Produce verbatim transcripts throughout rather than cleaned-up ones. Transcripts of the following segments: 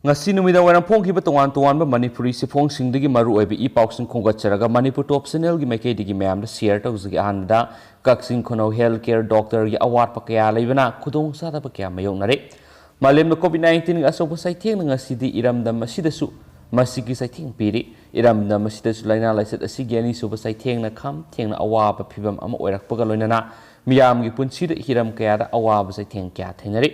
ꯉꯁꯤ ꯅꯨꯃꯤꯗꯥꯡ ꯋꯥꯏꯔꯝ ꯐꯣꯡꯈꯤꯕ ꯇꯣꯉꯥꯟ ꯇꯣꯉꯥꯟꯕ ꯃꯅꯤꯄꯨꯔꯤ ꯆꯦꯐꯣꯡꯁꯤꯡꯗꯒꯤ ꯃꯔꯨꯑꯣꯏꯕ ꯏ ꯄꯥꯎꯁꯤꯡ ꯈꯣꯝꯒꯠꯆꯔꯒ ꯃꯅꯤꯄꯨꯔ ꯇꯣꯞ ꯆꯦꯅꯦꯜꯒꯤ ꯃꯥꯏꯀꯩꯗꯒꯤ ꯃꯌꯥꯝꯗ ꯁꯤꯌꯔ ꯇꯧꯖꯒꯦ꯫ ꯑꯍꯥꯟꯕꯗ ꯀꯛꯆꯤꯡ ꯈꯨꯅꯧ ꯍꯦꯜꯊ ꯀꯦꯌꯔ ꯗꯣꯛꯇꯔꯒꯤ ꯑꯋꯥꯠꯄ ꯀꯌꯥ ꯂꯩꯕꯅ ꯈꯨꯗꯣꯡꯆꯥꯗꯕ ꯀꯌꯥ ꯃꯥꯌꯣꯛꯅꯔꯦ꯫ ꯃꯥꯂꯦꯝꯗ ꯀꯣꯚꯤꯗ ꯅꯥꯏꯟꯇꯤꯟꯒꯤ ꯑꯆꯧꯕ ꯆꯩꯊꯦꯡꯅ ꯉꯁꯤꯗꯤ ꯏꯔꯝꯗꯝ ꯑꯁꯤꯗꯁꯨ ꯃꯁꯤꯒꯤ ꯆꯩꯊꯦꯡ ꯄꯤꯔꯤ꯫ ꯏꯔꯝꯗꯝ ꯑꯁꯤꯗꯁꯨ ꯂꯥꯏꯅꯥ ꯂꯥꯏꯆꯠ ꯑꯁꯤꯒꯤ ꯑꯅꯤꯁꯨꯕ ꯆꯩꯊꯦꯡꯅ ꯈꯝ ꯊꯦꯡꯅ ꯑꯋꯥꯕ ꯐꯤꯕꯝ ꯑꯃ ꯑꯣꯏꯔꯛꯄꯒ ꯂꯣꯏꯅꯅ ꯃꯤꯌꯥꯝꯒꯤ ꯄꯨꯟꯁꯤꯗ ꯍꯤꯔꯝ ꯀꯌꯥꯗ ꯑꯋꯥꯕ ꯆꯩꯊꯦꯡ ꯀꯌꯥ ꯊꯦꯡꯅꯔꯤ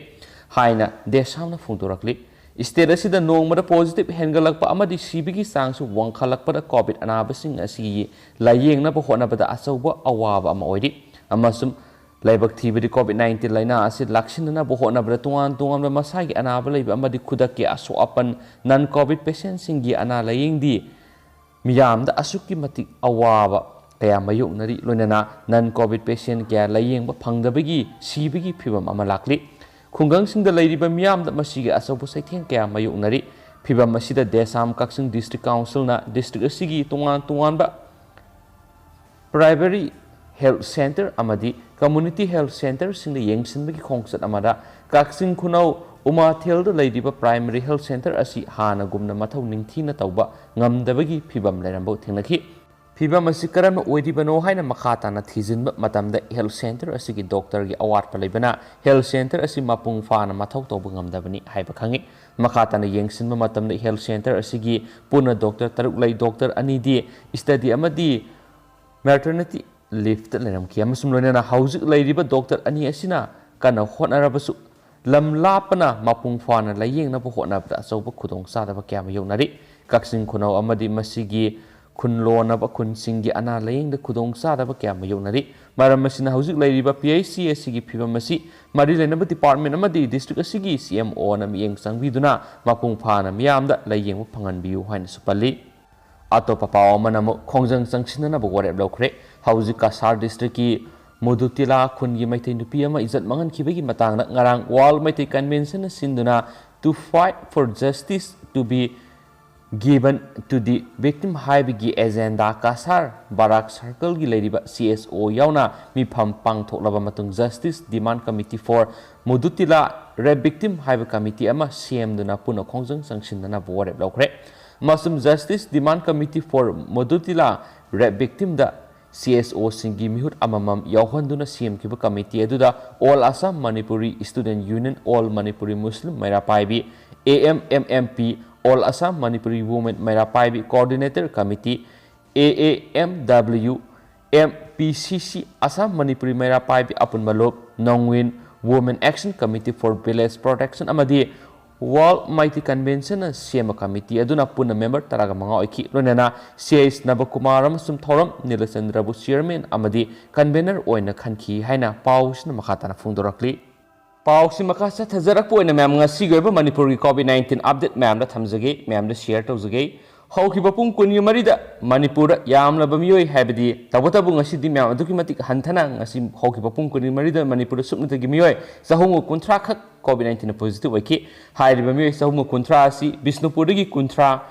ꯍꯥꯏꯅ ꯗꯦꯁꯥꯝꯅ ꯐꯣꯡꯗꯣꯔꯛꯂꯤ꯫ ꯁ꯭ꯇꯦꯠ ꯑꯁꯤꯗ ꯅꯣꯡꯃꯗ ꯄꯣꯖꯤꯇꯤꯚ ꯍꯦꯟꯒꯠꯂꯛꯄ ꯑꯃꯗꯤ ꯁꯤꯕꯒꯤ ꯆꯥꯡꯁꯨ ꯋꯥꯡꯈꯠꯂꯛꯄꯗ ꯀꯣꯚꯤꯗ ꯑꯅꯥꯕꯁꯤꯡ ꯑꯁꯤꯒꯤ ꯂꯥꯌꯦꯡꯅꯕ ꯍꯣꯠꯅꯕꯗ ꯑꯆꯧꯕ ꯑꯋꯥꯕ ꯑꯃ ꯑꯣꯏꯔꯤ ꯑꯃꯁꯨꯡ ꯂꯥꯏꯕꯛ ꯊꯤꯕꯗꯤ ꯀꯣꯚꯤꯗ ꯅꯥꯏꯟꯇꯤꯟ ꯂꯥꯏꯅꯥ ꯑꯁꯤ ꯂꯥꯛꯁꯤꯟꯅꯅꯕ ꯍꯣꯠꯅꯕꯗ ꯇꯣꯉꯥꯟ ꯇꯣꯉꯥꯟꯕ ꯃꯁꯥꯒꯤ ꯑꯅꯥꯕ ꯂꯩꯕ ꯑꯃꯗꯤ ꯈꯨꯗꯛꯀꯤ ꯑꯁꯣꯛ ꯑꯄꯟ ꯅꯟ ꯀꯣꯚꯤꯗ ꯄꯦꯁꯦꯟꯁꯤꯡꯒꯤ ꯑꯅꯥ ꯂꯥꯌꯦꯡꯗꯤ ꯃꯤꯌꯥꯝꯗ ꯑꯁꯨꯛꯀꯤ ꯃꯇꯤꯛ ꯑꯋꯥꯕ ꯀꯌꯥ ꯃꯥꯌꯣꯛꯅꯔꯤ, ꯂꯣꯏꯅꯅ ꯅꯟ ꯀꯣꯚꯤꯗ ꯄꯦꯁꯦꯟ ꯀꯌꯥ ꯂꯥꯌꯦꯡꯕ ꯐꯪꯗꯕꯒꯤ ꯁꯤꯕꯒꯤ ꯐꯤꯕꯝ ꯑꯃ ꯂꯥꯛꯂꯤ꯫ ꯈꯨꯡꯒꯪꯁꯤꯡꯗ ꯂꯩꯔꯤꯕ ꯃꯤꯌꯥꯝꯗ ꯃꯁꯤꯒꯤ ꯑꯆꯧꯕ ꯆꯩꯊꯦꯡ ꯀꯌꯥ ꯃꯥꯌꯣꯛꯅꯔꯤ꯫ ꯐꯤꯕꯝ ꯑꯁꯤꯗ ꯗꯦꯁꯥꯝ ꯀꯛꯆꯤꯡ ꯗꯤꯁꯇ꯭ꯔꯤꯛ ꯀꯥꯎꯟꯁꯤꯜꯅ ꯗꯤꯁꯇ꯭ꯔꯤꯛ ꯑꯁꯤꯒꯤ ꯇꯣꯉꯥꯟ ꯇꯣꯉꯥꯟꯕ ꯄ꯭ꯔꯥꯏꯃꯔꯤ ꯍꯦꯜꯊ ꯁꯦꯟꯇꯔ ꯑꯃꯗꯤ ꯀꯝꯃ꯭ꯌꯨꯅꯤꯇꯤ ꯍꯦꯜꯊ ꯁꯦꯟꯇꯔꯁꯤꯡꯗ ꯌꯦꯡꯁꯤꯟꯕꯒꯤ ꯈꯣꯡꯆꯠ ꯑꯃꯗ ꯀꯛꯆꯤꯡ ꯈꯨꯅꯧ ꯎꯃꯥꯊꯦꯜꯗ ꯂꯩꯔꯤꯕ ꯄ꯭ꯔꯥꯏꯃꯔꯤ ꯍꯦꯜꯊ ꯁꯦꯟꯇꯔ ꯑꯁꯤ ꯍꯥꯟꯅꯒꯨꯝꯅ ꯃꯊꯧ ꯅꯤꯡꯊꯤꯅ ꯇꯧꯕ ꯉꯝꯗꯕꯒꯤ ꯐꯤꯕꯝ ꯂꯩꯔꯝꯕ ꯊꯦꯡꯅꯈꯤ꯫ ꯐꯤꯕꯝ ꯑꯁꯤ ꯀꯔꯝꯅ ꯑꯣꯏꯔꯤꯕꯅꯣ ꯍꯥꯏꯅ ꯃꯈꯥ ꯇꯥꯅ ꯊꯤꯖꯤꯟꯕ ꯃꯇꯝꯗ ꯍꯦꯜꯊ ꯁꯦꯟꯇꯔ ꯑꯁꯤꯒꯤ ꯗꯣꯛꯇꯔꯒꯤ ꯑꯋꯥꯠꯄ ꯂꯩꯕꯅ ꯍꯦꯜꯊ ꯁꯦꯟꯇꯔ ꯑꯁꯤ ꯃꯄꯨꯡ ꯐꯥꯅ ꯃꯊꯧ ꯇꯧꯕ ꯉꯝꯗꯕꯅꯤ ꯍꯥꯏꯕ ꯈꯪꯉꯤ꯫ ꯃꯈꯥ ꯇꯥꯅ ꯌꯦꯡꯁꯤꯟꯕ ꯃꯇꯝꯗ ꯍꯦꯜꯊ ꯁꯦꯟꯇꯔ ꯑꯁꯤꯒꯤ ꯄꯨꯟꯅ ꯗꯣꯛꯇꯔ ꯇꯔꯨꯛ ꯂꯩ꯫ ꯗꯣꯛꯇꯔ ꯑꯅꯤꯗꯤ ꯁ꯭ꯇꯗꯤ ꯑꯃꯗꯤ ꯃꯦꯇꯔꯅꯤꯇꯤ ꯂꯤꯐꯇ ꯂꯩꯔꯝꯈꯤ ꯑꯃꯁꯨꯡ ꯂꯣꯏꯅꯅ ꯍꯧꯖꯤꯛ ꯂꯩꯔꯤꯕ ꯗꯣꯛꯇꯔ ꯑꯅꯤ ꯑꯁꯤꯅ ꯀꯟꯅ ꯍꯣꯠꯅꯔꯕꯁꯨ ꯂꯝ ꯂꯥꯞꯄꯅ ꯃꯄꯨꯡ ꯐꯥꯅ ꯂꯥꯌꯦꯡꯅꯕ ꯍꯣꯠꯅꯕꯗ ꯑꯆꯧꯕ ꯈꯨꯗꯣꯡꯆꯥꯗꯕ ꯀꯌꯥ ꯃꯥꯌꯣꯛꯅꯔꯤ꯫ ꯀꯛꯆꯤꯡ ꯈꯨꯅꯧ ꯑꯃꯗꯤ ꯃꯁꯤꯒꯤ ꯈꯨꯟꯂꯣꯟꯅꯕ ꯈꯨꯟꯁꯤꯡꯒꯤ ꯑꯅꯥ ꯂꯥꯌꯦꯡꯗ ꯈꯨꯗꯣꯡꯆꯥꯗꯕ ꯀꯌꯥ ꯃꯥꯌꯣꯛꯅꯔꯤ꯫ ꯃꯔꯝ ꯑꯁꯤꯅ ꯍꯧꯖꯤꯛ ꯂꯩꯔꯤꯕ ꯄꯤ ꯑꯩꯆ ꯁꯤ ꯑꯁꯤꯒꯤ ꯐꯤꯕꯝ ꯑꯁꯤ ꯃꯔꯤ ꯂꯩꯅꯕ ꯗꯤꯄꯥꯔꯠꯃꯦꯟ ꯑꯃꯗꯤ ꯗꯤꯁꯇ꯭ꯔꯤꯛ ꯑꯁꯤꯒꯤ ꯁꯤ ꯑꯦꯝ ꯑꯣꯅ ꯃꯤꯠꯌꯦꯡ ꯆꯪꯕꯤꯗꯨꯅ ꯃꯄꯨꯡ ꯐꯥꯅ ꯃꯤꯌꯥꯝꯗ ꯂꯥꯌꯦꯡꯕ ꯐꯪꯍꯟꯕꯤꯌꯨ ꯍꯥꯏꯅꯁꯨ ꯄꯜꯂꯤ꯫ ꯑꯇꯣꯞꯄ ꯄꯥꯎ ꯑꯃꯅ ꯑꯃꯨꯛ ꯈꯣꯡꯖꯪ ꯆꯪꯁꯤꯟꯅꯅꯕ ꯋꯥꯔꯦꯞ ꯂꯧꯈ꯭ꯔꯦ꯫ ꯍꯧꯖꯤꯛ ꯀꯁꯥꯔ ꯗꯤꯁꯇ꯭ꯔꯤꯛꯀꯤ ꯃꯨꯗꯨꯇꯤꯂꯥ ꯈꯨꯟꯒꯤ ꯃꯩꯇꯩ ꯅꯨꯄꯤ ꯑꯃ ꯏꯖꯠ ꯃꯥꯡꯍꯟꯈꯤꯕꯒꯤ ꯃꯇꯥꯡꯗ ꯉꯔꯥꯡ ꯋꯥꯔꯜꯗ ꯃꯩꯇꯩ ꯀꯟꯚꯦꯟꯁꯟꯅ ꯁꯤꯟꯗꯨꯅ To Fight for Justice to be Given to the victim ꯍꯥꯏꯕꯒꯤ ꯑꯦꯖꯦꯟꯗꯥ ꯀꯁꯥꯔ ꯕꯥꯔꯥꯛ ꯁꯔꯀꯜꯒꯤ ꯂꯩꯔꯤꯕ C S O ꯌꯥꯎꯅ ꯃꯤꯐꯝ ꯄꯥꯡꯊꯣꯛꯂꯕ ꯃꯇꯨꯡ Justice Demand Committee for Modutila Rape Victim ꯍꯥꯏꯕ ꯀꯃꯤꯇꯤ ꯑꯃ ꯁꯦꯝꯗꯨꯅ ꯄꯨꯟꯅ ꯈꯣꯡꯖꯪ ꯆꯪꯁꯤꯟꯅꯅꯕ ꯋꯥꯔꯦꯞ ꯂꯧꯈ꯭ꯔꯦ꯫ ꯑꯃꯁꯨꯡ Justice Demand Committee for Modutila Rape Victimꯗ C S Oꯁꯤꯡꯒꯤ ꯃꯤꯍꯨꯠ ꯑꯃꯃꯝ ꯌꯥꯎꯍꯟꯗꯨꯅ ꯁꯦꯝꯈꯤꯕ ꯀꯃꯤꯇꯤ ꯑꯗꯨꯗ All Assam Manipuri Student Union, All Manipuri Muslim ꯃꯩꯔꯥ ꯄꯥꯏꯕꯤ, A M M M P, All Assam Manipuri Women ꯃꯩꯔꯥ ꯄꯥꯏꯕꯤ Coordinator Committee, A A M W, M P C C, Assam Manipuri ꯃꯩꯔꯥ ꯄꯥꯏꯕꯤ ꯑꯄꯨꯟꯕ ꯂꯨꯞ, Nongwin Women Action Committee for Village Protection ꯑꯃꯗꯤ World Meitei Conventionꯅ ꯁꯦꯝꯕ committee ꯑꯗꯨꯅ ꯄꯨꯟꯅ member ꯇꯔꯥꯒ ꯃꯉꯥ ꯑꯣꯏꯈꯤ꯫ ꯂꯣꯏꯅꯅ C I S ꯅꯕꯀꯨꯃꯥꯔ ꯑꯃꯁꯨꯡ ꯊꯧꯔꯝ ꯅꯤꯂꯆꯟꯗ꯭ꯔꯕꯨ ꯆꯤꯌꯔꯃꯦꯟ ꯑꯃꯗꯤ ꯀꯟꯚꯦꯅꯔ ꯑꯣꯏꯅ ꯈꯟꯈꯤ ꯍꯥꯏꯅ ꯄꯥꯎꯁꯤꯅ ꯃꯈꯥ ꯇꯥꯅ ꯐꯣꯡꯗꯣꯔꯛꯂꯤ꯫ ꯄꯥꯎꯁꯤ ꯃꯈꯥ ꯆꯠꯊꯖꯔꯛꯄ ꯑꯣꯏꯅ ꯃꯌꯥꯝ ꯉꯁꯤꯒꯤ ꯑꯣꯏꯕ ꯃꯅꯤꯄꯨꯔꯒꯤ COVID nineteen update ꯃꯌꯥꯝꯗ ꯊꯝꯖꯒꯦ, ꯃꯌꯥꯝꯗ share ꯇꯧꯖꯒꯦ꯫ ꯍꯧꯈꯤꯕ ꯄꯨꯡ ꯀꯨꯟꯒ ꯃꯔꯤꯗ ꯃꯅꯤꯄꯨꯔꯗ ꯌꯥꯝꯂꯕ ꯃꯤꯑꯣꯏ, ꯍꯥꯏꯕꯗꯤ ꯇꯧꯕꯇꯕꯨ ꯉꯁꯤꯗꯤ ꯃꯌꯥꯝ ꯑꯗꯨꯛꯀꯤ ꯃꯇꯤꯛ ꯍꯟꯊꯅ, ꯉꯁꯤ ꯍꯧꯈꯤꯕ ꯄꯨꯡ ꯀꯨꯟꯒ ꯃꯔꯤꯗ ꯃꯅꯤꯄꯨꯔꯗ ꯁꯨꯞꯅꯇꯒꯤ ꯃꯤꯑꯣꯏ ꯆꯍꯨꯝꯒ ꯀꯨꯟꯊ꯭ꯔꯥ ꯈꯛ COVID nineteenꯅ positive ꯑꯣꯏꯈꯤ꯫ ꯍꯥꯏꯔꯤꯕ ꯃꯤꯑꯣꯏ ꯆꯍꯨꯝꯒ ꯀꯨꯟꯊ꯭ꯔꯥ ꯑꯁꯤ ꯕꯤꯁꯅꯨꯄꯨꯔꯗꯒꯤ ꯀꯨꯟꯊ꯭ꯔꯥ,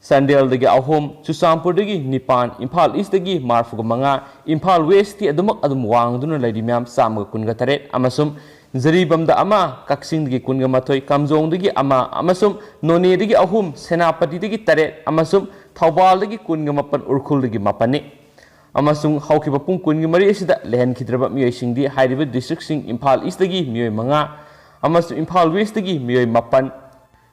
ꯆꯥꯟꯗꯦꯜꯗꯒꯤ ꯑꯍꯨꯝ, ꯆꯨꯔꯆꯥꯟꯄꯨꯔꯗꯒꯤ ꯅꯤꯄꯥꯟ, ꯏꯝꯐꯥꯜ ꯏꯁꯇꯒꯤ ꯃꯔꯤꯐꯨꯒ ꯃꯉꯥ, ꯏꯝꯐꯥꯜ ꯋꯦꯁꯇꯤ ꯑꯗꯨꯃꯛ ꯑꯗꯨꯝ ꯋꯥꯡꯗꯨꯅ ꯂꯩꯔꯤ ꯃꯌꯥꯝ, ꯆꯥꯝꯃꯒ ꯀꯨꯟꯒ ꯇꯔꯦꯠ, ꯑꯃꯁꯨꯡ ꯖꯔꯤꯕꯥꯝꯗ ꯑꯃ, ꯀꯛꯆꯤꯡꯗꯒꯤ ꯀꯨꯟꯒ ꯃꯥꯊꯣꯏ, ꯀꯥꯝꯖꯣꯡꯗꯒꯤ ꯑꯃ, ꯑꯃꯁꯨꯡ ꯅꯣꯅꯦꯗꯒꯤ ꯑꯍꯨꯝ, ꯁꯦꯅꯥꯄꯇꯤꯗꯒꯤ ꯇꯔꯦꯠ, ꯑꯃꯁꯨꯡ ꯊꯧꯕꯥꯜꯗꯒꯤ ꯀꯨꯟꯒ ꯃꯥꯄꯟ, ꯎꯈ꯭ꯔꯨꯜꯗꯒꯤ ꯃꯥꯄꯟꯅꯤ꯫ ꯑꯃꯁꯨꯡ ꯍꯧꯈꯤꯕ ꯄꯨꯡ ꯀꯨꯟꯒ ꯃꯔꯤ ꯑꯁꯤꯗ ꯂꯩꯍꯟꯈꯤꯗ꯭ꯔꯕ ꯃꯤꯑꯣꯏꯁꯤꯡꯗꯤ ꯍꯥꯏꯔꯤꯕ districtꯁꯤꯡ ꯏꯝꯐꯥꯜ ꯏꯁꯇꯒꯤ ꯃꯤꯑꯣꯏ ꯃꯉꯥ ꯑꯃꯁꯨꯡ ꯏꯝꯐꯥꯜ ꯋꯦꯁꯇꯒꯤ ꯃꯤꯑꯣꯏ ꯃꯥꯄꯟ,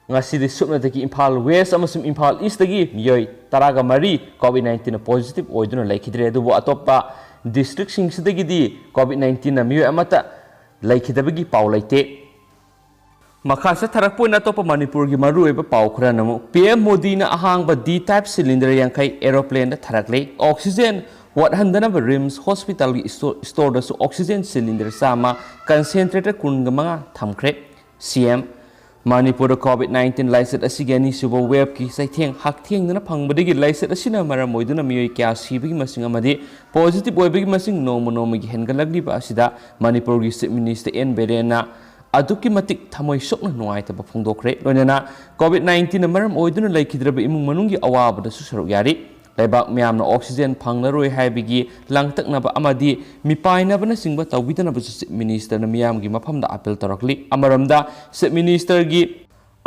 ꯉꯁꯤꯗꯤ ꯁꯨꯞꯅꯇꯒꯤ ꯏꯝꯐꯥꯜ ꯋꯦꯁ ꯑꯃꯁꯨꯡ ꯏꯝꯐꯥꯜ ꯏꯁꯇꯒꯤ ꯃꯤꯑꯣꯏ ꯇꯔꯥꯒ ꯃꯔꯤ COVID nineteenꯅ positive ꯑꯣꯏꯗꯨꯅ ꯂꯩꯈꯤꯗ꯭ꯔꯦ꯫ ꯑꯗꯨꯕꯨ ꯑꯇꯣꯞꯄ districtꯁꯤꯡꯁꯤꯗꯒꯤꯗꯤ COVID nineteenꯅ ꯃꯤꯑꯣꯏ ꯑꯃꯠꯇ ꯂꯩꯈꯤꯗꯕꯒꯤ ꯄꯥꯎ ꯂꯩꯇꯦ꯫ ꯃꯈꯥ ꯆꯠꯊꯔꯛꯄ ꯑꯣꯏꯅ ꯑꯇꯣꯞꯄ ꯃꯅꯤꯄꯨꯔꯒꯤ ꯃꯔꯨꯑꯣꯏꯕ ꯄꯥꯎ ꯈꯔꯅ ꯑꯃꯨꯛ, P M ꯃꯣꯗꯤꯅ ꯑꯍꯥꯡꯕ D type cylinder ꯌꯥꯡꯈꯩ aeroplaneꯗ ꯊꯥꯔꯛꯂꯦ꯫ Oxygen ꯋꯥꯠꯍꯟꯗꯅꯕ RIMS hospitalꯒꯤ store, storeꯗꯁꯨ oxygen cylinder ꯆꯥꯝꯃ, concentrator ꯀꯨꯟꯒ ꯃꯉꯥ ꯊꯝꯈ꯭ꯔꯦ꯫ C M, ꯃꯅꯤꯄꯨꯔꯗ COVID nineteen ꯂꯥꯏꯆꯠ ꯑꯁꯤꯒꯤ ꯑꯅꯤꯁꯨꯕ waveꯀꯤ ꯆꯩꯊꯦꯡ ꯍꯛꯊꯦꯡꯅꯅ ꯐꯪꯕꯗꯒꯤ ꯂꯥꯏꯆꯠ ꯑꯁꯤꯅ ꯃꯔꯝ ꯑꯣꯏꯗꯨꯅ ꯃꯤꯑꯣꯏ ꯀꯌꯥ ꯁꯤꯕꯒꯤ ꯃꯁꯤꯡ ꯑꯃꯗꯤ positive ꯑꯣꯏꯕꯒꯤ ꯃꯁꯤꯡ ꯅꯣꯡꯃ ꯅꯣꯡꯃꯒꯤ ꯍꯦꯟꯒꯠꯂꯛꯂꯤꯕ ꯑꯁꯤꯗ ꯃꯅꯤꯄꯨꯔꯒꯤ Chief Minister N ꯕꯤꯔꯦꯟꯅ ꯑꯗꯨꯛꯀꯤ ꯃꯇꯤꯛ ꯊꯃꯣꯏ ꯁꯣꯛꯅ ꯅꯨꯡꯉꯥꯏꯇꯕ ꯐꯣꯡꯗꯣꯛꯈ꯭ꯔꯦ꯫ ꯂꯣꯏꯅꯅ COVID nineteen ꯃꯔꯝ ꯑꯣꯏꯗꯨꯅ ꯂꯩꯈꯤꯗ꯭ꯔꯕ ꯏꯃꯨꯡ ꯃꯅꯨꯡꯒꯤ ꯑꯋꯥꯕꯗꯁꯨ ꯁꯔꯨꯛ ꯌꯥꯔꯤ꯫ ꯂꯩꯕꯥꯛ ꯃꯤꯌꯥꯝꯅ oxygen ꯐꯪꯂꯔꯣꯏ ꯍꯥꯏꯕꯒꯤ ꯂꯥꯡꯇꯛꯅꯕ ꯑꯃꯗꯤ ꯃꯤꯄꯥꯏꯅꯕꯅꯆꯤꯡꯕ ꯇꯧꯕꯤꯗꯅꯕꯁꯨ Chief Minister ꯅ ꯃꯤꯌꯥꯝꯒꯤ ꯃꯐꯝꯗ appeal ꯇꯧꯔꯛꯂꯤ꯫ ꯑꯃꯔꯣꯝꯗ Chief Minister ꯒꯤ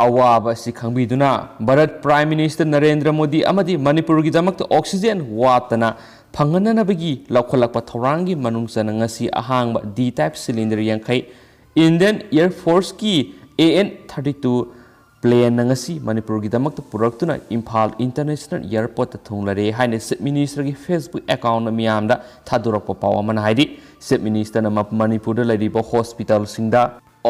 ꯑꯋꯥꯕ ꯑꯁꯤ ꯈꯪꯕꯤꯗꯨꯅ ꯚꯥꯔꯠ Prime Minister ꯅꯔꯦꯟꯗ꯭ꯔ ꯃꯣꯗꯤ ꯑꯃꯗꯤ ꯃꯅꯤꯄꯨꯔꯒꯤꯗꯃꯛꯇ oxygen ꯋꯥꯠꯇꯅ ꯐꯪꯍꯟꯅꯅꯕꯒꯤ ꯂꯧꯈꯠꯂꯛꯄ ꯊꯧꯔꯥꯡꯒꯤ ꯃꯅꯨꯡ ꯆꯟꯅ ꯉꯁꯤ ꯑꯍꯥꯡꯕ D type cylinder ꯌꯥꯡꯈꯩ Indian Air Force ꯀꯤ AN thirty two plane ꯅ ꯉꯁꯤ ꯃꯅꯤꯄꯨꯔꯒꯤꯗꯃꯛꯇ ꯄꯨꯔꯛꯇꯨꯅ ꯏꯝꯐꯥꯜ International Airport ꯇ ꯊꯨꯡꯂꯔꯦ ꯍꯥꯏꯅ Chief Minister ꯒꯤ Facebook account ꯅ ꯃꯤꯌꯥꯝꯗ ꯊꯥꯗꯣꯔꯛꯄ ꯄꯥꯎ ꯑꯃꯅ ꯍꯥꯏꯔꯤ꯫ Chief Minister ꯅ ꯃ-, ꯃꯅꯤꯄꯨꯔꯗ ꯂꯩꯔꯤꯕ hospital ꯁꯤꯡꯗ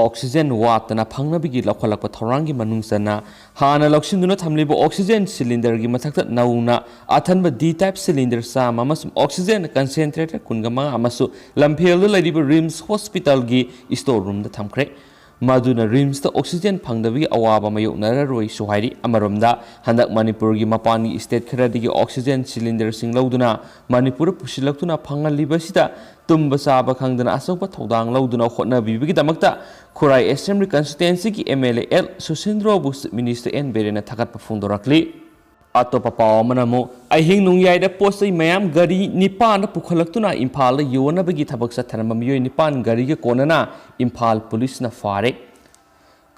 oxygen ꯋꯥꯠꯇꯅ ꯐꯪꯅꯕꯒꯤ ꯂꯧꯈꯠꯂꯛꯄ ꯊꯧꯔꯥꯡꯒꯤ ꯃꯅꯨꯡ ꯆꯟꯅ ꯍꯥꯟꯅ ꯂꯧꯁꯤꯟꯗꯨꯅ ꯊꯝꯂꯤꯕ oxygen cylinder ꯒꯤ ꯃꯊꯛꯇ ꯅꯧꯅ ꯑꯊꯟꯕ D type cylinder ꯆꯥꯝꯃ ꯑꯃꯁꯨꯡ oxygen concentrator ꯀꯨꯟꯒ ꯃꯉꯥ ꯑꯃꯁꯨ ꯂꯝꯐꯦꯜꯗ ꯂꯩꯔꯤꯕ RIMS hospital ꯒꯤ store room ꯗ ꯊꯝꯈ꯭ꯔꯦ꯫ ꯃꯗꯨꯅ RIMS ꯇ oxygen ꯐꯪꯗꯕꯒꯤ ꯑꯋꯥꯕ ꯃꯥꯌꯣꯛꯅꯔꯔꯣꯏꯁꯨ ꯍꯥꯏꯔꯤ꯫ ꯑꯃꯔꯣꯝꯗ, ꯍꯟꯗꯛ ꯃꯅꯤꯄꯨꯔꯒꯤ ꯃꯄꯥꯟꯒꯤ state ꯈꯔꯗꯒꯤ oxygen cylinder ꯁꯤꯡ ꯂꯧꯗꯨꯅ ꯃꯅꯤꯄꯨꯔꯗ ꯄꯨꯁꯤꯜꯂꯛꯇꯨꯅ ꯐꯪꯍꯜꯂꯤꯕꯁꯤꯗ ꯇꯨꯝꯕ ꯆꯥꯕ ꯈꯪꯗꯅ ꯑꯆꯧꯕ ꯊꯧꯗꯥꯡ ꯂꯧꯗꯨꯅ ꯍꯣꯠꯅꯕꯤꯕꯒꯤꯗꯃꯛꯇ ꯈꯨꯔꯥꯏ Assembly Constituency ꯒꯤ MLA L ꯁꯨꯁꯤꯟꯗ꯭ꯔꯣꯕꯨ Chief Minister N ꯕꯤꯔꯦꯟꯅ ꯊꯥꯒꯠꯄ ꯐꯣꯡꯗꯣꯔꯛꯂꯤ꯫ ꯑꯇꯣꯞꯄ ꯄꯥꯎ ꯑꯃꯅ ꯑꯃꯨꯛ ꯑꯍꯤꯡ ꯅꯣꯡꯌꯥꯏꯗ ꯄꯣꯠ ꯆꯩ ꯃꯌꯥꯝ ꯒꯥꯔꯤ ꯅꯤꯄꯥꯟꯗ ꯄꯨꯈꯠꯂꯛꯇꯨꯅ ꯏꯝꯐꯥꯜꯗ ꯌꯣꯟꯅꯕꯒꯤ ꯊꯕꯛ ꯆꯠꯊꯔꯝꯕ ꯃꯤꯑꯣꯏ ꯅꯤꯄꯥꯟ ꯒꯥꯔꯤꯒ ꯀꯣꯟꯅꯅ ꯏꯝꯐꯥꯜ ꯄꯨꯂꯤꯁꯅ ꯐꯥꯔꯦ꯫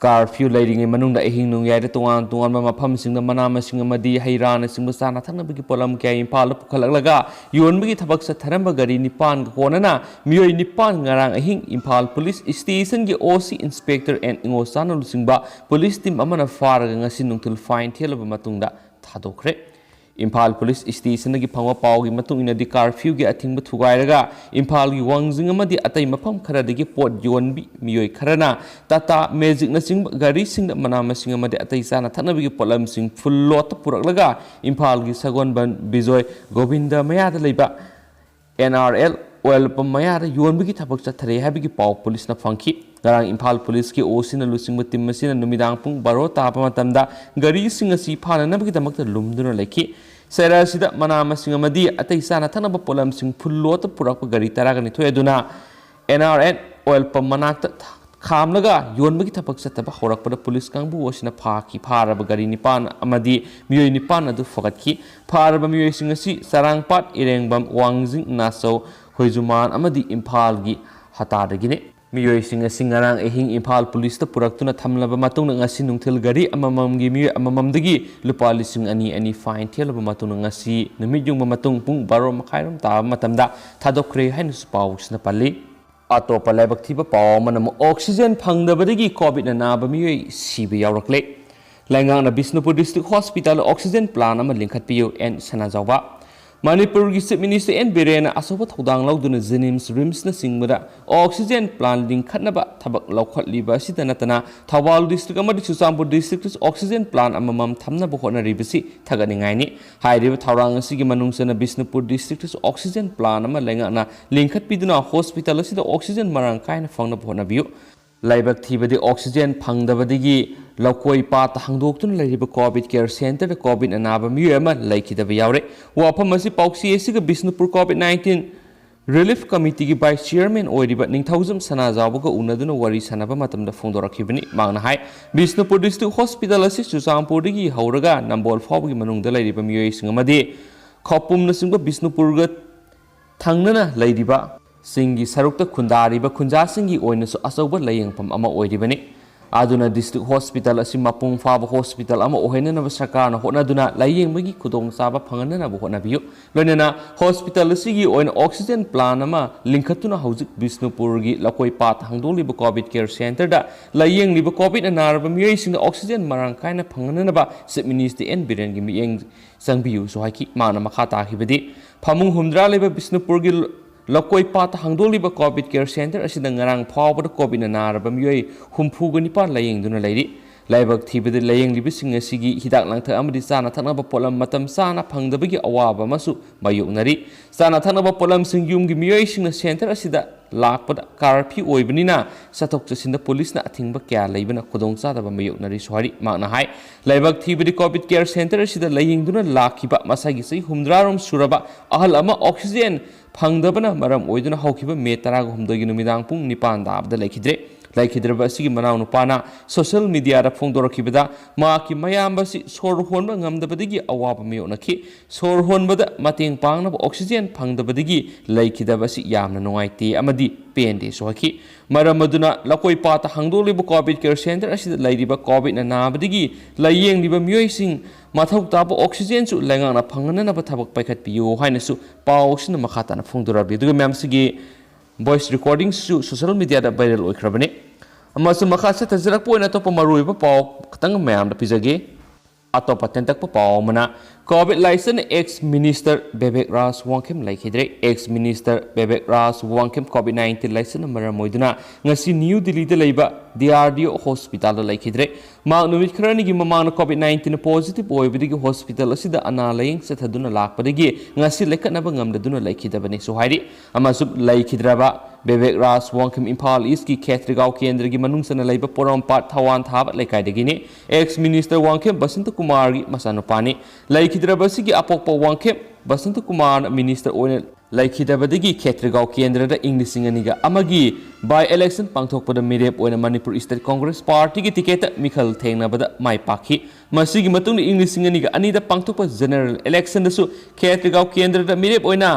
Curfew ꯂꯩꯔꯤꯉꯩ ꯃꯅꯨꯡꯗ ꯑꯍꯤꯡ ꯅꯣꯡꯌꯥꯏꯗ ꯇꯣꯉꯥꯟ ꯇꯣꯉꯥꯟꯕ ꯃꯐꯝꯁꯤꯡꯗ ꯃꯅꯥ ꯃꯁꯤꯡ ꯑꯃꯗꯤ ꯍꯩ ꯔꯥꯅꯆꯤꯡꯕ ꯆꯥꯅ ꯊꯛꯅꯕꯒꯤ ꯄꯣꯠꯂꯝ ꯀꯌꯥ ꯏꯝꯐꯥꯜꯗ ꯄꯨꯈꯠꯂꯛꯂꯒ ꯌꯣꯟꯕꯒꯤ ꯊꯕꯛ ꯆꯠꯊꯔꯝꯕ ꯒꯥꯔꯤ ꯅꯤꯄꯥꯟꯒ ꯀꯣꯟꯅꯅ ꯃꯤꯑꯣꯏ ꯅꯤꯄꯥꯟ ꯉꯔꯥꯡ ꯑꯍꯤꯡ ꯏꯝꯐꯥꯜ ꯄꯨꯂꯤꯁ station ꯒꯤ OC Inspector N ꯏꯉꯣꯆꯥꯅ ꯂꯨꯆꯤꯡꯕ ꯄꯨꯂꯤꯁ team ꯑꯃꯅ ꯐꯥꯔꯒ ꯉꯁꯤ ꯅꯨꯡꯊꯤꯜ fine ꯊꯤꯍꯜꯂꯕ ꯃꯇꯨꯡꯗ ꯊꯥꯗꯣꯛꯈ꯭ꯔꯦ꯫ ꯏꯝꯐꯥꯜ ꯄꯨꯂꯤꯁ station ꯗꯒꯤ ꯐꯪꯕ ꯄꯥꯎꯒꯤ ꯃꯇꯨꯡ ꯏꯟꯅꯗꯤ, curfew ꯒꯤ ꯑꯊꯤꯡꯕ ꯊꯨꯒꯥꯏꯔꯒ ꯏꯝꯐꯥꯜꯒꯤ ꯋꯥꯡꯖꯤꯡ ꯑꯃꯗꯤ ꯑꯇꯩ ꯃꯐꯝ ꯈꯔꯗꯒꯤ ꯄꯣꯠ ꯌꯣꯟꯕꯤ ꯃꯤꯑꯣꯏ ꯈꯔꯅ Tata Magic ꯅꯆꯤꯡꯕ ꯒꯥꯔꯤꯁꯤꯡꯗ ꯃꯅꯥ ꯃꯁꯤꯡ ꯑꯃꯗꯤ ꯑꯇꯩ ꯆꯥꯅ ꯊꯛꯅꯕꯒꯤ ꯄꯣꯠꯂꯝꯁꯤꯡ full load ꯇ ꯄꯨꯔꯛꯂꯒ ꯏꯝꯐꯥꯜꯒꯤ ꯁꯒꯣꯜꯕꯟ, ꯕꯤꯖꯣꯏ ꯒꯣꯕꯤꯟꯗ ꯃꯌꯥꯗ ꯂꯩꯕ N R L oil pump ꯃꯌꯥꯗ ꯌꯣꯟꯕꯒꯤ ꯊꯕꯛ ꯆꯠꯊꯔꯦ ꯍꯥꯏꯕꯒꯤ ꯄꯥꯎ ꯄꯨꯂꯤꯁꯅ ꯐꯪꯈꯤ꯫ ꯉꯔꯥꯡ ꯏꯝꯐꯥꯜ ꯄꯨꯂꯤꯁꯀꯤ OC ꯅ ꯂꯨꯆꯤꯡꯕ team ꯑꯁꯤꯅ ꯅꯨꯃꯤꯗꯥꯡ ꯄꯨꯡ ꯕꯥꯔꯣ ꯇꯥꯕ ꯃꯇꯝꯗ ꯒꯥꯔꯤꯁꯤꯡ ꯑꯁꯤ ꯐꯥꯅꯅꯕꯒꯤꯗꯃꯛꯇ ꯂꯨꯝꯗꯨꯅ ꯂꯩꯈꯤ꯫ ꯆꯩꯔꯥ ꯑꯁꯤꯗ ꯃꯅꯥ ꯃꯁꯤꯡ ꯑꯃꯗꯤ ꯑꯇꯩ ꯆꯥꯅ ꯊꯛꯅꯕ ꯄꯣꯠꯂꯝꯁꯤꯡ full load ꯇ ꯄꯨꯔꯛꯄ ꯒꯥꯔꯤ ꯇꯔꯥꯒ ꯅꯤꯊꯣꯏ ꯑꯗꯨꯅ N R L oil pump ꯃꯅꯥꯛꯇ ꯈꯥꯝꯂꯒ ꯌꯣꯟꯕꯒꯤ ꯊꯕꯛ ꯆꯠꯊꯕ ꯍꯧꯔꯛꯄꯗ ꯄꯨꯂꯤꯁ ꯀꯥꯡꯕꯨ ꯑꯁꯤꯅ ꯐꯥꯈꯤ꯫ ꯐꯥꯔꯕ ꯒꯥꯔꯤ ꯅꯤꯄꯥꯟ ꯑꯃꯗꯤ ꯃꯤꯑꯣꯏ ꯅꯤꯄꯥꯟ ꯑꯗꯨ ꯐꯒꯠꯈꯤ꯫ ꯐꯥꯔꯕ ꯃꯤꯑꯣꯏꯁꯤꯡ ꯑꯁꯤ ꯆꯔꯥꯡꯄꯥꯠ, ꯏꯔꯦꯡꯕꯝ, ꯋꯥꯡꯖꯤꯡ, ꯅꯥꯆꯧ, ꯍꯣꯏꯖꯨꯃꯥꯟ ꯑꯃꯗꯤ ꯏꯝꯐꯥꯜꯒꯤ ꯍꯇꯥꯗꯒꯤꯅꯤ꯫ ꯃꯤꯑꯣꯏꯁꯤꯡ ꯑꯁꯤ ꯉꯔꯥꯡ ꯑꯍꯤꯡ ꯏꯝꯐꯥꯜ ꯄꯨꯂꯤꯁꯇ ꯄꯨꯔꯛꯇꯨꯅ ꯊꯝꯂꯕ ꯃꯇꯨꯡꯗ ꯉꯁꯤ ꯅꯨꯡꯊꯤꯜ ꯒꯥꯔꯤ ꯑꯃꯃꯝꯒꯤ ꯃꯤꯑꯣꯏ ꯑꯃꯃꯝꯗꯒꯤ ꯂꯨꯄꯥ ꯂꯤꯁꯤꯡ ꯑꯅꯤ ꯑꯅꯤ fine ꯊꯤꯍꯜꯂꯕ ꯃꯇꯨꯡꯗ ꯉꯁꯤ ꯅꯨꯃꯤꯠ ꯌꯨꯡꯕ ꯃꯇꯨꯡ ꯄꯨꯡ ꯕꯥꯔꯣ ꯃꯈꯥꯏꯔꯣꯝ ꯇꯥꯕ ꯃꯇꯝꯗ ꯊꯥꯗꯣꯛꯈ꯭ꯔꯦ ꯍꯥꯏꯅꯁꯨ ꯄꯥꯎꯁꯤꯅ ꯄꯜꯂꯤ꯫ ꯑꯇꯣꯞꯄ ꯂꯥꯏꯕꯛ ꯊꯤꯕ ꯄꯥꯎ ꯑꯃꯅ ꯑꯃꯨꯛ oxygen ꯐꯪꯗꯕꯗꯒꯤ COVID-ꯅ ꯅꯥꯕ ꯃꯤꯑꯣꯏ ꯁꯤꯕ ꯌꯥꯎꯔꯛꯂꯦ꯫ ꯂꯩꯉꯥꯛꯅ Bishnupur district hospital oxygen plant ꯑꯃ ꯂꯤꯡꯈꯠꯄꯤꯌꯨ, ꯑꯦꯟ ꯁꯅꯥꯖꯥꯎꯕ꯫ ꯃꯅꯤꯄꯨꯔꯒꯤ Chief Minister ꯑꯦꯟ ꯕꯤꯔꯦꯟꯅ ꯑꯆꯧꯕ ꯊꯧꯗꯥꯡ ꯂꯧꯗꯨꯅ JNIMS, RIMSꯅꯆꯤꯡꯕꯗ oxygen plant ꯂꯤꯡꯈꯠꯅꯕ ꯊꯕꯛ ꯂꯧꯈꯠꯂꯤꯕ ꯑꯁꯤꯇ ꯅꯠꯇꯅ ꯊꯧꯕꯥꯜ district ꯑꯃꯗꯤ ꯆꯨꯔꯆꯥꯟꯄꯨꯔ district oxygen plant ꯑꯃꯃꯝ ꯊꯝꯅꯕ ꯍꯣꯠꯅꯔꯤꯕꯁꯤ ꯊꯥꯒꯠꯅꯤꯡꯉꯥꯏꯅꯤ꯫ ꯍꯥꯏꯔꯤꯕ ꯊꯧꯔꯥꯡ ꯑꯁꯤꯒꯤ ꯃꯅꯨꯡ ꯆꯟꯅ ꯕꯤꯁꯅꯨꯄꯨꯔ district oxygen plant ꯑꯃ ꯂꯩꯉꯥꯛꯅ ꯂꯤꯡꯈꯠꯄꯤꯗꯨꯅ hospital ꯑꯁꯤꯗ oxygen ꯃꯔꯥꯡ ꯀꯥꯏꯅ ꯐꯪꯅꯕ ꯍꯣꯠꯅꯕꯤꯌꯨ꯫ ꯂꯥꯏꯕꯛ ꯊꯤꯕꯗꯤ oxygen ꯐꯪꯗꯕꯗꯒꯤ ꯂꯧꯀꯣꯏ ꯄꯥꯠꯇ ꯍꯥꯡꯗꯣꯛꯇꯨꯅ ꯂꯩꯔꯤꯕ COVID care centreꯗ COVID-ꯅ ꯅꯥꯕ ꯃꯤꯑꯣꯏ ꯑꯃ ꯂꯩꯈꯤꯗꯕ ꯌꯥꯎꯔꯦ꯫ ꯋꯥꯐꯝ ꯑꯁꯤ ꯄꯥꯎꯆꯦ ꯑꯁꯤꯒ Bishnupur COVID-19 Relief Committeeꯒꯤ Vice Chairman ꯑꯣꯏꯔꯤꯕ ꯅꯤꯡꯊꯧꯖꯝ ꯁꯅꯥꯖꯥꯎꯕꯒ ꯎꯅꯗꯨꯅ ꯋꯥꯔꯤ ꯁꯥꯟꯅꯕ ꯃꯇꯝꯗ ꯐꯣꯡꯗꯣꯔꯛꯈꯤꯕꯅꯤ꯫ ꯃꯍꯥꯛꯅ ꯍꯥꯏ, ꯕꯤꯁꯅꯨꯄꯨꯔ district hospital ꯑꯁꯤ ꯆꯨꯔꯆꯥꯟꯄꯨꯔꯗꯒꯤ ꯍꯧꯔꯒ ꯅꯝꯕꯣꯜ ꯐꯥꯎꯕꯒꯤ ꯃꯅꯨꯡꯗ ꯂꯩꯔꯤꯕ ꯃꯤꯑꯣꯏꯁꯤꯡ ꯑꯃꯗꯤ ꯈꯧꯄꯨꯝꯅꯆꯤꯡꯕ ꯕꯤꯁꯅꯨꯄꯨꯔꯒ ꯊꯪꯅꯅ ꯂꯩꯔꯤꯕ ꯆꯤꯡꯒꯤ ꯁꯔꯨꯛꯇ ꯈꯨꯟꯗꯥꯔꯤꯕ ꯈꯨꯟꯖꯥꯁꯤꯡꯒꯤ ꯑꯣꯏꯅꯁꯨ ꯑꯆꯧꯕ ꯂꯥꯏꯌꯦꯡꯐꯝ ꯑꯃ ꯑꯣꯏꯔꯤꯕꯅꯤ꯫ ꯑꯗꯨꯅ district hospital ꯑꯁꯤ ꯃꯄꯨꯡ ꯐꯥꯕ hospital ꯑꯃ ꯑꯣꯏꯍꯟꯅꯅꯕ ꯁꯔꯀꯥꯔꯅ ꯍꯣꯠꯅꯗꯨꯅ ꯂꯥꯏꯌꯦꯡꯕꯒꯤ ꯈꯨꯗꯣꯡꯆꯥꯕ ꯐꯪꯍꯟꯅꯅꯕ ꯍꯣꯠꯅꯕꯤꯌꯨ꯫ ꯂꯣꯏꯅꯅ hospital ꯑꯁꯤꯒꯤ ꯑꯣꯏꯅ oxygen plant ꯑꯃ ꯂꯤꯡꯈꯠꯇꯨꯅ ꯍꯧꯖꯤꯛ ꯕꯤꯁꯅꯨꯄꯨꯔꯒꯤ ꯂꯧꯀꯣꯏ ꯄꯥꯠꯇ ꯍꯥꯡꯗꯣꯛꯂꯤꯕ COVID care centreꯗ ꯂꯥꯏꯌꯦꯡꯂꯤꯕ COVID-ꯅ ꯅꯥꯔꯕ ꯃꯤꯑꯣꯏꯁꯤꯡꯗ oxygen ꯃꯔꯥꯡ ꯀꯥꯏꯅ ꯐꯪꯍꯟꯅꯅꯕ Chief Minister ꯑꯦꯟ ꯕꯤꯔꯦꯟꯒꯤ ꯃꯤꯠꯌꯦꯡ ꯆꯪꯕꯤꯌꯨꯁꯨ ꯍꯥꯏꯈꯤ꯫ ꯃꯥꯅ ꯃꯈꯥ ꯇꯥꯈꯤꯕꯗꯤ, ꯐꯃꯨꯡ ꯍꯨꯝꯗ꯭ꯔꯥ ꯂꯩꯕ ꯕꯤꯁꯅꯨꯄꯨꯔꯒꯤ ꯂꯧꯀꯣꯏ ꯄꯥꯠꯇ ꯍꯥꯡꯗꯣꯛꯂꯤꯕ COVID care centre ꯑꯁꯤꯗ ꯉꯔꯥꯡ ꯐꯥꯎꯕꯗ COVID-ꯅ ꯅꯥꯔꯕ ꯃꯤꯑꯣꯏ ꯍꯨꯝꯐꯨꯒ ꯅꯤꯄꯥꯟ ꯂꯥꯌꯦꯡꯗꯨꯅ ꯂꯩꯔꯤ꯫ ꯂꯥꯏꯕꯛ ꯊꯤꯕꯗ ꯂꯥꯌꯦꯡꯂꯤꯕꯁꯤꯡ ꯑꯁꯤꯒꯤ ꯍꯤꯗꯥꯛ ꯂꯥꯡꯊꯛ ꯑꯃꯗꯤ ꯆꯥꯅ ꯊꯛꯅꯕ ꯄꯣꯠꯂꯝ ꯃꯇꯝ ꯆꯥꯅ ꯐꯪꯗꯕꯒꯤ ꯑꯋꯥꯕ ꯑꯃꯁꯨ ꯃꯥꯌꯣꯛꯅꯔꯤ꯫ ꯆꯥꯅ ꯊꯛꯅꯕ ꯄꯣꯠꯂꯝꯁꯤꯡ ꯌꯨꯝꯒꯤ ꯃꯤꯑꯣꯏꯁꯤꯡꯅ centre ꯑꯁꯤꯗ ꯂꯥꯛꯄꯗ curfew ꯑꯣꯏꯕꯅꯤꯅ ꯆꯠꯊꯣꯛ ꯆꯠꯁꯤꯟꯗ ꯄꯨꯂꯤꯁꯅ ꯑꯊꯤꯡꯕ ꯀꯌꯥ ꯂꯩꯕꯅ ꯈꯨꯗꯣꯡꯆꯥꯗꯕ ꯃꯥꯌꯣꯛꯅꯔꯤꯁꯨ ꯍꯥꯏꯔꯤ꯫ ꯃꯍꯥꯛꯅ ꯍꯥꯏ, ꯂꯥꯏꯕꯛ ꯊꯤꯕꯗꯤ COVID care centre ꯑꯁꯤꯗ ꯂꯥꯌꯦꯡꯗꯨꯅ ꯂꯥꯛꯈꯤꯕ ꯃꯁꯥꯒꯤ ꯆꯍꯤ ꯍꯨꯝꯗ꯭ꯔꯥ ꯔꯣꯝ ꯁꯨꯔꯕ ꯑꯍꯜ ꯑꯃ oxygen ꯐꯪꯗꯕꯅ ꯃꯔꯝ ꯑꯣꯏꯗꯨꯅ ꯍꯧꯈꯤꯕ ꯃꯦ ꯇꯔꯥꯒ ꯍꯨꯝꯗꯣꯏꯒꯤ ꯅꯨꯃꯤꯗꯥꯡ ꯄꯨꯡ ꯅꯤꯄꯥꯟ ꯇꯥꯕꯗ ꯂꯩꯈꯤꯗ꯭ꯔꯦ꯫ ꯂꯩꯈꯤꯗ꯭ꯔꯕ ꯑꯁꯤꯒꯤ ꯃꯅꯥꯎꯅꯨꯄꯥꯅ ꯁꯣꯁꯤꯌꯦꯜ ꯃꯤꯗꯤꯌꯥꯗ ꯐꯣꯡꯗꯣꯔꯛꯈꯤꯕꯗ, ꯃꯍꯥꯛꯀꯤ ꯃꯌꯥꯝꯕ ꯑꯁꯤ ꯁꯣꯔ ꯍꯣꯟꯕ ꯉꯝꯗꯕꯗꯒꯤ ꯑꯋꯥꯕ ꯃꯥꯌꯣꯛꯅꯈꯤ꯫ ꯁꯣꯔ ꯍꯣꯟꯕꯗ ꯃꯇꯦꯡ ꯄꯥꯡꯅꯕ ꯑꯣꯛꯁꯤꯖꯦꯟ ꯐꯪꯗꯕꯗꯒꯤ ꯂꯩꯈꯤꯗꯕ ꯑꯁꯤ ꯌꯥꯝꯅ ꯅꯨꯡꯉꯥꯏꯇꯦ ꯑꯃꯗꯤ ꯄꯦꯟꯗꯦꯁꯨ ꯍꯥꯏꯈꯤ꯫ ꯃꯔꯝ ꯑꯗꯨꯅ ꯂꯀꯣꯏꯄꯥꯠꯇ ꯍꯥꯡꯗꯣꯛꯂꯤꯕ ꯀꯣꯚꯤꯗ ꯀꯦꯌꯔ ꯁꯦꯟꯇꯔ ꯑꯁꯤꯗ ꯂꯩꯔꯤꯕ ꯀꯣꯚꯤꯗꯅ ꯅꯥꯕꯗꯒꯤ ꯂꯥꯏꯌꯦꯡꯂꯤꯕ ꯃꯤꯑꯣꯏꯁꯤꯡ ꯃꯊꯧ ꯇꯥꯕ ꯑꯣꯛꯁꯤꯖꯦꯟꯁꯨ ꯂꯩꯉꯥꯛꯅ ꯐꯪꯍꯟꯅꯅꯕ ꯊꯕꯛ ꯄꯥꯏꯈꯠꯄꯤꯌꯨ ꯍꯥꯏꯅꯁꯨ ꯄꯥꯎ ꯑꯁꯤꯅ ꯃꯈꯥ ꯇꯥꯅ ꯐꯣꯡꯗꯣꯔꯛꯂꯤ꯫ ꯑꯗꯨꯒ ꯃꯌꯥꯝꯁꯤꯒꯤ ꯚꯣꯏꯁ ꯔꯦꯀꯣꯔꯗꯤꯡꯁꯤꯁꯨ ꯁꯣꯁꯤꯌꯦꯜ ꯃꯤꯗꯤꯌꯥꯗ ꯚꯥꯏꯔꯦꯜ ꯑꯣꯏꯈ꯭ꯔꯕꯅꯤ꯫ ꯑꯃꯁꯨꯡ ꯃꯈꯥ ꯆꯠꯊꯖꯔꯛꯄ ꯑꯣꯏꯅ ꯑꯇꯣꯞꯄ ꯃꯔꯨꯑꯣꯏꯕ ꯄꯥꯎ ꯈꯛꯇꯪ ꯃꯌꯥꯝꯗ ꯄꯤꯖꯒꯦ꯫ ꯑꯇꯣꯞꯄ ꯇꯦꯟꯇꯛꯄ ꯄꯥꯎ ꯑꯃꯅ, ꯀꯣꯚꯤꯗ ꯂꯥꯏꯆꯠꯅ ꯑꯦꯛꯁ ꯃꯤꯅꯤꯁꯇꯔ ꯕꯦꯕꯦꯛ ꯔꯥꯖ ꯋꯥꯡꯈꯦꯝ ꯂꯩꯈꯤꯗ꯭ꯔꯦ꯫ ꯑꯦꯛꯁ ꯃꯤꯅꯤꯁꯇꯔ ꯕꯦꯕꯦꯛ ꯔꯥꯖ ꯋꯥꯡꯈꯦꯝ ꯀꯣꯚꯤꯗ ꯅꯥꯏꯟꯇꯤꯟ ꯂꯥꯏꯆꯠꯅ ꯃꯔꯝ ꯑꯣꯏꯗꯨꯅ ꯉꯁꯤ ꯅ꯭ꯌꯨ ꯗꯤꯜꯂꯤꯗ ꯂꯩꯕ ꯗꯤ ꯑꯥꯔ ꯗꯤ ꯑꯣ ꯍꯣꯁꯄꯤꯇꯥꯜꯗ ꯂꯩꯈꯤꯗ꯭ꯔꯦ꯫ ꯃꯍꯥꯛ ꯅꯨꯃꯤꯠ ꯈꯔꯅꯤꯒꯤ ꯃꯃꯥꯡꯗ ꯀꯣꯚꯤꯗ ꯅꯥꯏꯟꯇꯤꯟ ꯄꯣꯖꯤꯇꯤꯚ ꯑꯣꯏꯕꯗꯒꯤ ꯍꯣꯁꯄꯤꯇꯥꯜ ꯑꯁꯤꯗ ꯑꯅꯥ ꯂꯥꯌꯦꯡ ꯆꯠꯊꯗꯨꯅ ꯂꯥꯛꯄꯗꯒꯤ ꯉꯁꯤ ꯂꯩꯈꯠꯅꯕ ꯉꯝꯗꯗꯨꯅ ꯂꯩꯈꯤꯗꯕꯅꯤꯁꯨ ꯍꯥꯏꯔꯤ꯫ ꯑꯃꯁꯨꯡ ꯂꯩꯈꯤꯗ꯭ꯔꯕ ꯕꯦꯕꯦꯛ ꯔꯥꯖ ꯋꯥꯡꯈꯦꯝ ꯏꯝꯐꯥꯜ ꯏꯁꯀꯤ ꯈꯦꯇ꯭ꯔꯤꯒꯥꯎ ꯀꯦꯟꯗ꯭ꯔꯒꯤ ꯃꯅꯨꯡ ꯆꯟꯅ ꯂꯩꯕ ꯄꯣꯔꯣꯝꯄꯥꯠ ꯊꯋꯥꯟ ꯊꯥꯕ ꯂꯩꯀꯥꯏꯗꯒꯤꯅꯤ꯫ ꯑꯦꯛꯁ ꯃꯤꯅꯤꯁꯇꯔ ꯋꯥꯡꯈꯦꯝ ꯕꯁꯟꯇ ꯀꯨꯃꯥꯔꯒꯤ ꯃꯆꯥꯅꯨꯄꯥꯅꯤ꯫ ꯂꯩꯈꯤꯗ꯭ꯔꯕ ꯑꯁꯤꯒꯤ ꯑꯄꯣꯛꯄ ꯋꯥꯡꯈꯦꯝ ꯕꯁꯟꯇ ꯀꯨꯃꯥꯔꯅ ꯃꯤꯅꯤꯁꯇꯔ ꯑꯣꯏꯅ ꯂꯩꯈꯤꯗꯕꯗꯒꯤ ꯈꯦꯇ꯭ꯔꯤꯒꯥꯎ ꯀꯦꯟꯗ꯭ꯔꯗ ꯏꯪ ꯂꯤꯁꯤꯡ ꯑꯅꯤꯒ ꯑꯃꯒꯤ ꯕꯥꯏ ꯏꯂꯦꯛꯁꯟ ꯄꯥꯡꯊꯣꯛꯄꯗ ꯃꯤꯔꯦꯞ ꯑꯣꯏꯅ ꯃꯅꯤꯄꯨꯔ ꯏꯁꯇꯦꯠ ꯀꯣꯡꯒ꯭ꯔꯦꯁ ꯄꯥꯔꯇꯤꯒꯤ ꯇꯤꯀꯦꯠꯇ ꯃꯤꯈꯜ ꯊꯦꯡꯅꯕꯗ ꯃꯥꯏ ꯄꯥꯛꯈꯤ꯫ ꯃꯁꯤꯒꯤ ꯃꯇꯨꯡꯗ ꯏꯪ ꯂꯤꯁꯤꯡ ꯑꯅꯤꯒ ꯑꯅꯤꯗ ꯄꯥꯡꯊꯣꯛꯄ ꯖꯦꯅꯔꯦꯜ ꯏꯂꯦꯛꯁꯟꯗꯁꯨ ꯈꯦꯇ꯭ꯔꯤꯒꯥꯎ ꯀꯦꯟꯗ꯭ꯔꯗ ꯃꯤꯔꯦꯞ ꯑꯣꯏꯅ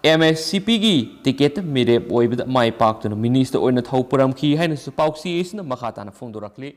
ꯑꯦꯝ ꯑꯦꯁ ꯁꯤ ꯄꯤꯒꯤ ꯇꯤꯀꯦꯠꯇ ꯃꯤꯔꯦꯞ ꯑꯣꯏꯕꯗ ꯃꯥꯏ ꯄꯥꯛꯇꯨꯅ ꯃꯤꯅꯤꯁꯇꯔ ꯑꯣꯏꯅ ꯊꯧ ꯄꯨꯔꯝꯈꯤ ꯍꯥꯏꯅꯁꯨ ꯄꯥꯎꯆꯦ ꯑꯁꯤꯅ ꯃꯈꯥ ꯇꯥꯅ ꯐꯣꯡꯗꯣꯔꯛꯂꯤ꯫